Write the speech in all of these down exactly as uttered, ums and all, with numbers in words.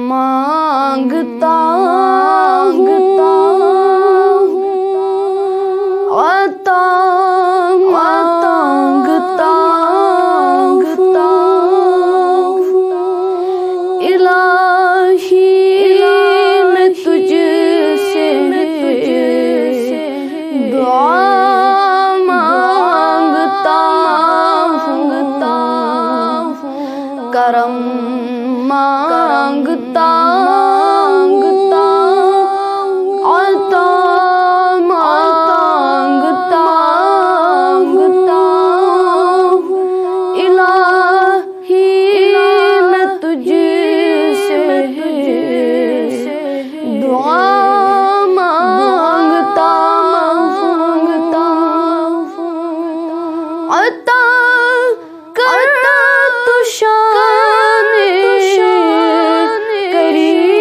مانگتا ہوں، عطا مانگتا ہوں۔ الٰہی، میں تجھ سے دعا مانگتا ہوں، کرم مانگتا ہوں، عطا مانگتا ہوں۔ الٰہی، میں تجھ سے دعا مانگتا ہوں، عطا کر تو شان کریم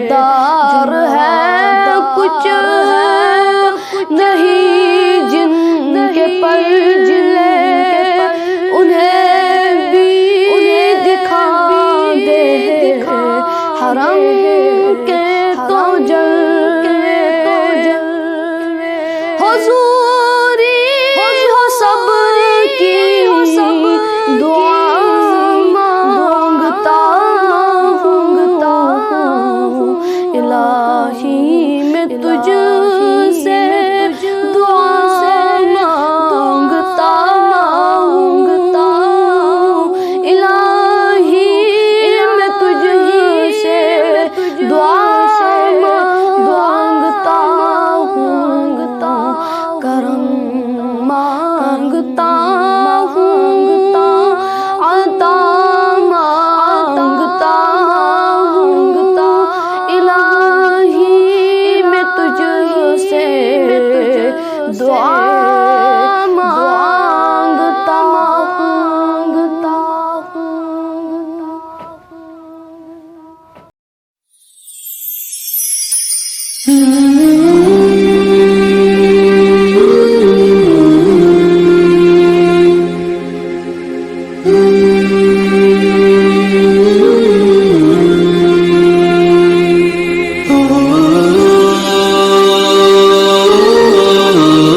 دار ہے، کچھ نہیں جن کے پلے، انہیں بھی دکھا دے حرم کے تو جلوے۔ حضوری ہو سب کی دعا مانگتا ہوں، الٰہی میں تجھ سے دعا مانگتا ہوں، الٰہی میں تجھ سے دعا مانگتا ہوں، کرم مانگتا ہوں، عطا مانگتا ہوں، الٰہی میں تجھ سے دعا مانگتا ہوں۔